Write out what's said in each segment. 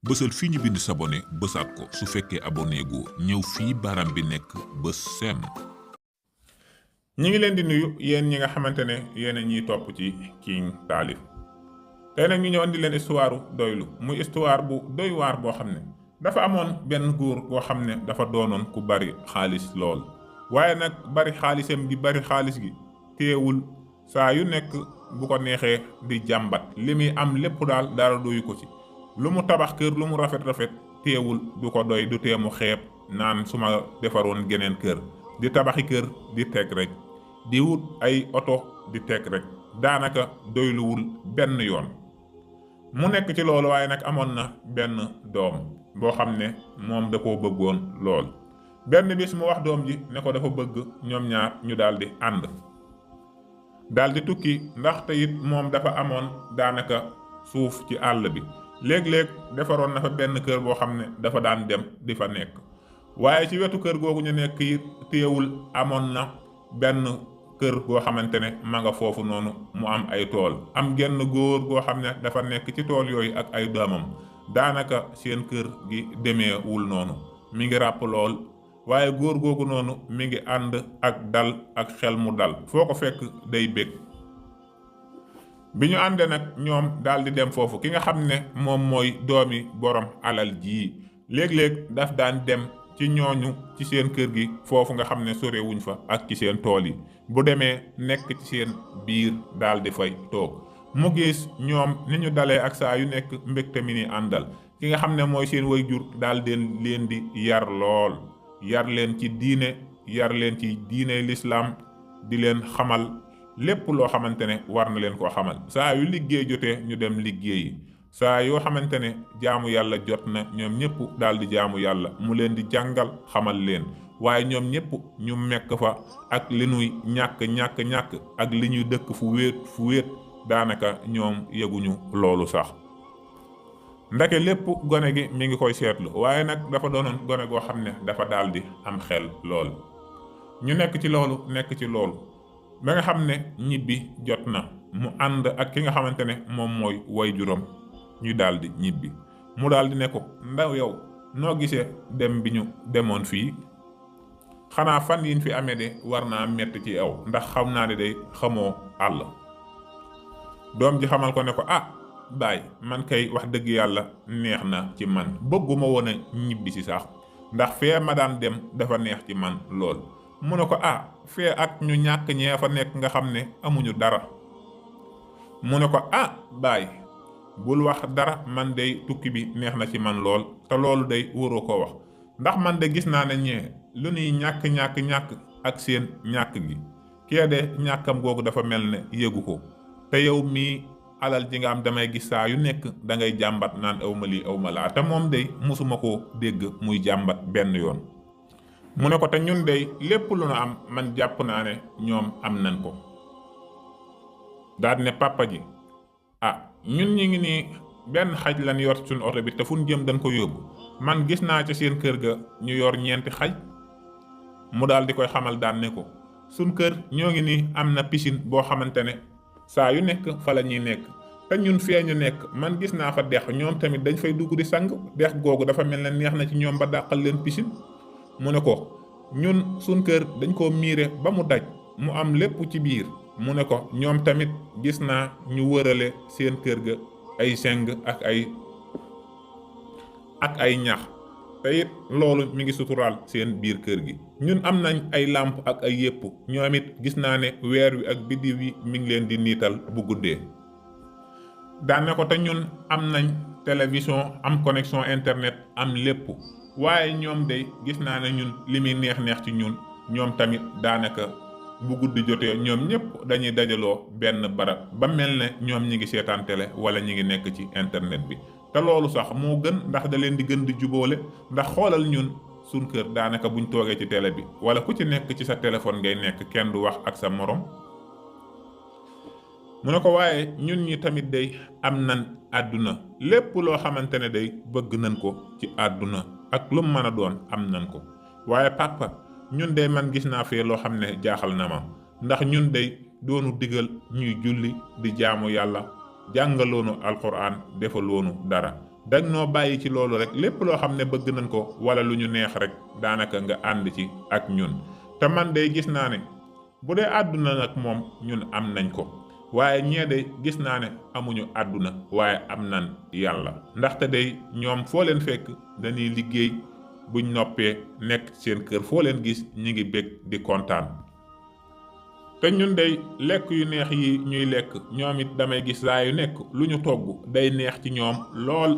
bësal fii ñu bind s'abonné bësaat ko su fekkee abonné gu ñëw fii baram bi nekk bës seen. ñi ngi leen di nuyu yéen ñi nga xamante ne yéen a ñiy topp ci King Taalif. tey nag ñu ñëw andi leen histoire doylu muy histoire bu doy waar boo xam ne dafa amoon benn góor boo xam ne dafa doonoon ku bari xaalis lool waaye nag bari xaalisam gi bari xaalis gi teewul saa yu nekk bu ko neexee di jàmbat li muy am lépp daal dara doyu ko ci. lu mu tabax kër lu mu rafet teewul du ko doy du teemu xeeb naan su ma defaroon geneen kër di tabaxi kër di teg rek di wut ay oto di teg rek daanaka doyluwul benn yoon. mu nekk ci loolu waaye nag amoon na benn doom boo xam ne moom da koo bëggoon lool. benn bis mu wax doom ji ne ko dafa bëgg ñoom ñaar ñu daldi ànd daldi tukki ndaxte it moom dafa amoon daanaka suuf ci àll bi. léeg-léeg defaroon na fa benn kër boo xam ne dafa daan dem di fa nekk waaye ci wetu kër googu ñu nekk it téewul amoon na benn kër goo xamante ne ma nga foofu noonu mu am ay tool am genn góor goo xam ne dafa nekk ci tool yooyu ak ay doomam daanaka seen kër gi demeewul noonu mi ngi ràpp lool waaye góor googu noonu mi ngi ànd ak dal ak xel mu dal foo ko fekk day bég. bi ñu àndee nag ñoom daal di dem foofu ki nga xam ne moom mooy doomi borom alal ji léeg-léeg daf daan dem ci ñooñu ci seen kër gi foofu nga xam ne sorewuñ fa ak ci seen tool yi bu demee nekk ci seen biir daal di fay toog mu gis ñoom ni ñu dalee ak saa yu nekk mbégte mi ni àndal ki nga xam ne mooy seen waajur daal di leen di yar lool yar leen ci diine lislaam di leen xamal lépp loo xamante ne war na leen koo xamal saa yu liggéey jotee ñu dem liggéeyi saa yoo xamante ne jaamu yàlla jot na ñoom ñëpp daal di jaamu yàlla mu leen di jàngal xamal leen waaye ñoom ñëpp ñu mekk fa ak li ñuy ñàkk ak li ñuy dëkk fu wéet daanaka ñoom yëguñu loolu sax. ndeke lépp gone gi mi ngi koy seetlu waaye nag dafa doonoon gone goo xam ne dafa daal di am xel lool ñu nekk ci loolu ba nga xam ne ñibbi jot na mu ànd ak ki nga xamante ne moom mooy waajuram ñu daldi ñibbi mu daldi ne ko ndaw yow noo gisee dem bi ñu demoon fii xanaa fan yiñ fi amee de war naa metti ci yow ndax xam naa ne day xamoo àll. doom ji xamal ko ne ko baay man kay wax dëgg yàlla neex na ci man bëgguma woon a ñibbi si sax ndax fee ma daan dem dafa neex ci man lool. mu ne ko fee ak ñu ñàkk ñee fa nekk nga xam ne amuñu dara. mu ne ko baay bul wax dara man day tukki bi neex na ci man lool te loolu day waroo ko wax ndax man de gis naa ne ñee lu ñuy ñàkk ak seen ñàkk gi kee de ñàkkam googu dafa mel ne yëgu ko te yow mii alal ji nga am damay gis saa yu nekk da ngay jàmbat naan awma lii awma laa te moom day mosuma koo dégg muy jàmbat benn yoon. mu ne ko te ñun dey lépp lu nu am man jàpp naa ne ñoom am nañ ko. daal ne papa ji ñun ñi ngi nii benn xaj lañ yor suñu oto bi te fu ñu jëm dañ ko yóbbu man gis naa ca seen kër ga ñu yor ñeenti xaj. mu daal di koy xamal daan ne ko suñ kër ñoo ngi nii am na piscine boo xamante ne saa yu nekk fa la ñuy nekk te ñun fee ñu nekk man gis naa fa dex ñoom tamit dañ fay dugg di sang dex googu dafa mel ne neex na ci ñoom ba dàqal leen piscine. mu ne ko ñun suñ kër dañ koo miire ba mu daj mu am lépp ci biir mu ne ko ñoom tamit gis naa ñu wërale seen kër ga ay seng ak ay ñax te it loolu mi ngi suturaal seen biir kër gi ñun am nañ ay làmp ak ay yépp ñoom it gis naa ne weer wi ak biddiw yi mi ngi leen di niital bu guddee. daane ko te ñun am nañ télévision am connexion internet am lépp waaye ñoom day gis naa ne ñun li muy neex ci ñun ñoom tamit daanaka bu guddi jotee ñoom ñëpp dañuy dajaloo benn barab ba mel ne ñoom ñi ngi seetaan télé wala ñi ngi nekk ci internet bi te loolu sax moo gën ndax da leen di gën di jubóole ndax xoolal ñun suñ kër daanaka buñ toogee ci télé bi wala ku ci nekk ci sa téléphone ngay nekk kenn du wax ak sa morom. mu ne ko waaye ñun ñi tamit day am nañ àdduna lépp loo xamante ne day bëgg nañ ko ci àdduna ak lu mu mën a doon am nañ ko waaye papa ñun day man gis naa fee loo xam ne jaaxal na ma ndax ñun day doonu digal ñuy julli di jaamu yàlla jàngaloonu alquran defaloonu dara dag noo bàyyi ci loolu rek lépp loo xam ne bëgg nañ ko wala lu ñu neex rek daanaka nga ànd ci ak ñun te man day gis naa ne bu dee àdduna nag moom ñun am nañ ko waaye ñee de gis naa ne amuñu àdduna waaye am nan yàlla ndaxte day ñoom foo leen fekk dañuy liggéey buñ noppee nekk seen kër foo leen gis ñi ngi bég di kontaan te ñun day lekk yu neex yi ñuy lekk ñoom it damay gis saa yu nekk lu ñu togg day neex ci ñoom lool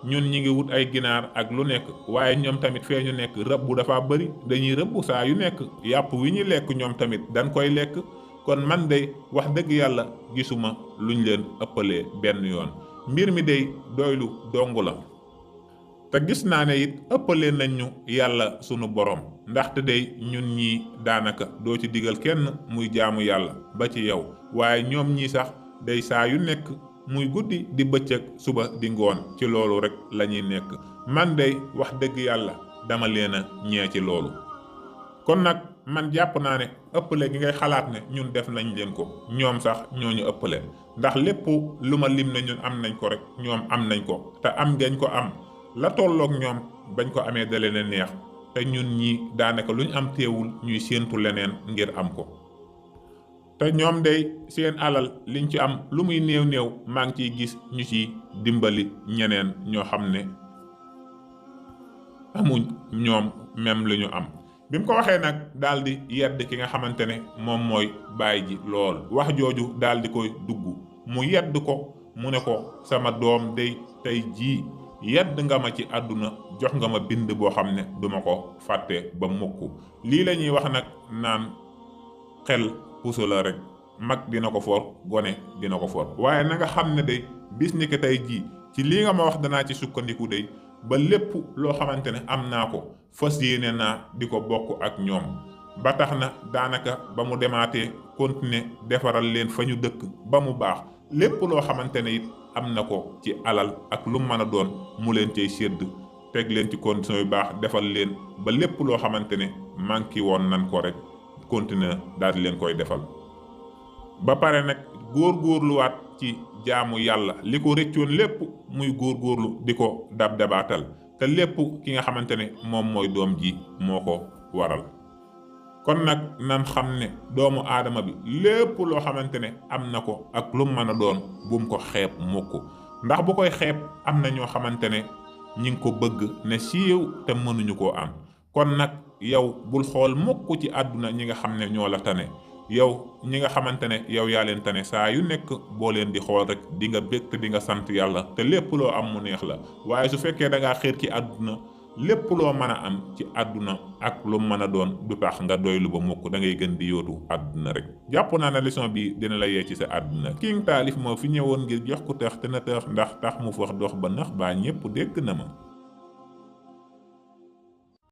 ñun ñi ngi wut ay ginaar ak lu nekk waaye ñoom tamit fee ñu nekk rëbb dafa bari dañuy rëbb saa yu nekk yàpp wi ñu lekk ñoom tamit dañ koy lekk kon man day wax dëgg yàlla gisuma luñ leen ëppalee benn yoon mbir mi day doylu dong la te gis naa ne it ëppalee nañ ñu yàlla sunu borom ndaxte day ñun ñii daanaka doo ci digal kenn muy jaamu yàlla ba ci yow waaye ñoom ñii sax day saa yu nekk muy guddi di bëccëg suba di ngoon ci loolu rek la ñuy nekk man day wax dëgg yàlla dama leen a ñee ci loolu kon nag man jàpp naa ne ëppale gi ngay xalaat ne ñun def nañ leen ko ñoom sax ñooñu ëppale ndax lépp lu ma lim ne ñun am nañ ko rek ñoom am nañ ko te am gañ ko am la tolloog ñoom bañ ko amee da leen a neex te ñun ñi daanaka lu ñu am teewul ñuy séentu leneen ngir am ko te ñoom day seen alal liñ ci am lu muy néew néew maa ngi ciy gis ñu ci dimbali ñeneen ñoo xam ne amuñ ñoom même lu ñu am bi mu ko waxee nag daal di yedd ki nga xamante ne moom mooy baay ji lool wax jooju daal di koy dugg mu yedd ko mu ne ko sama doom day tey jii yedd nga ma ci àdduna jox nga ma bind boo xam ne duma ko fàtte ba mukk lii la ñuy wax nag naan xel puso la rek mag dina ko for gone dina ko for waaye na nga xam ne day bis ni ko tey jii ci lii nga ma wax danaa ci sukkandiku day ba lépp loo xamante ne am naa ko fas yéene naa di ko bokk ak ñoom ba tax na daanaka ba mu demaatee continuer defaral leen fa ñu dëkk ba mu baax lépp loo xamante ne it am na ko ci alal ak lu mën a doon mu leen cay sédd teg leen ci condition yu baax defal leen ba lépp loo xamante ne manqué woon nan ko rek continuer daal di leen koy defal ba pare nag góorgóorluwaat ci jaamu yàlla li ko rëccoon lépp muy góorgóorlu di ko dabaatal te lépp ki nga xamante ne moom mooy doom ji moo ko waral kon nag nan xam ne doomu aadama bi lépp loo xamante ne am na ko ak lu mën a doon bum ko xeeb mukk ndax bu koy xeeb am na ñoo xamante ne ñi ngi ko bëgg ne siiw te mënuñu koo am kon nag yow bul xool mukk ci àdduna ñi nga xam ne ñoo la tane yow ñi nga xamante ne yow yaa leen tane saa yu nekk boo leen di xool rek di nga bég te di nga sant yàlla te lépp loo am mu neex la waaye su fekkee da ngaa xeer ci àdduna lépp loo mën a am ci àdduna ak lu mën a doon du tax nga doylu ba mukk da ngay gën di yóotu àdduna rek jàpp naa ne leçon bi dina la yee ci sa àdduna King Taalif moo fi ñëwoon ngir jox ku teex te na teex ndax tax mu fax dox ba nax baa ñépp dégg na ma